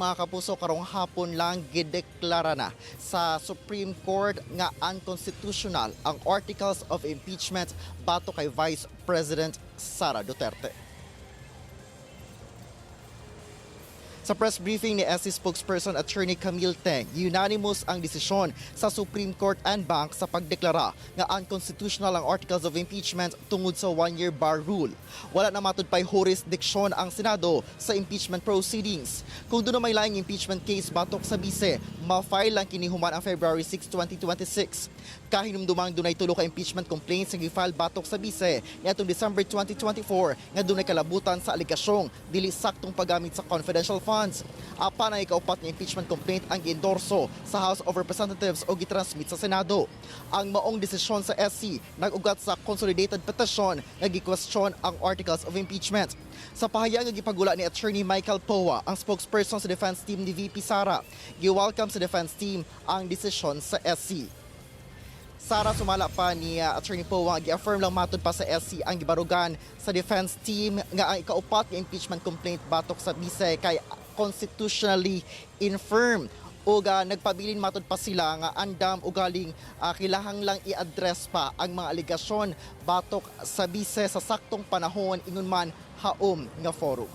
Mga kapuso, karong hapon lang gideklara na sa Supreme Court nga unconstitutional ang articles of impeachment batok kay Vice President Sara Duterte. Sa press briefing ni SC spokesperson Attorney Camille Teng, unanimous ang desisyon sa Supreme Court en banc sa pagdeklara nga unconstitutional ang articles of impeachment tungod sa one-year bar rule. Wala na matud pa'y jurisdiction ang Senado sa impeachment proceedings. Kung duna may laing impeachment case batok sa bise, ma-file lang kini human ang February 6, 2026. Kahinumdumang dunay tulo ka impeachment complaints nga gi-file batok sa bise niadtong December 2024 nga dunay kalabutan sa alegasyong dili saktong paggamit sa confidential funds. Apan ang ikaupat nga impeachment complaint ang giendorso sa House of Representatives o gitransmit sa Senado. Ang maong desisyon sa SC nag-ugat sa consolidated petition nga gikwestiyon ang articles of impeachment. Sa pahayag nga gipagula ni Attorney Michael Poa, ang spokesperson sa defense team ni VP Sara, gi-welcome sa defense team ang desisyon sa SC. Sara, sumala pa ni Attorney Poa, gi-affirm lang matud pa sa SC ang gibarugan sa defense team nga ang ikaupat nga impeachment complaint batok sa bise kay constitutionally infirm ug nagpabilin matud pa sila nga andam ugaling kinahanglang i-address pa ang mga alegasyon batok sa bise sa saktong panahon, ingon man haom nga forum.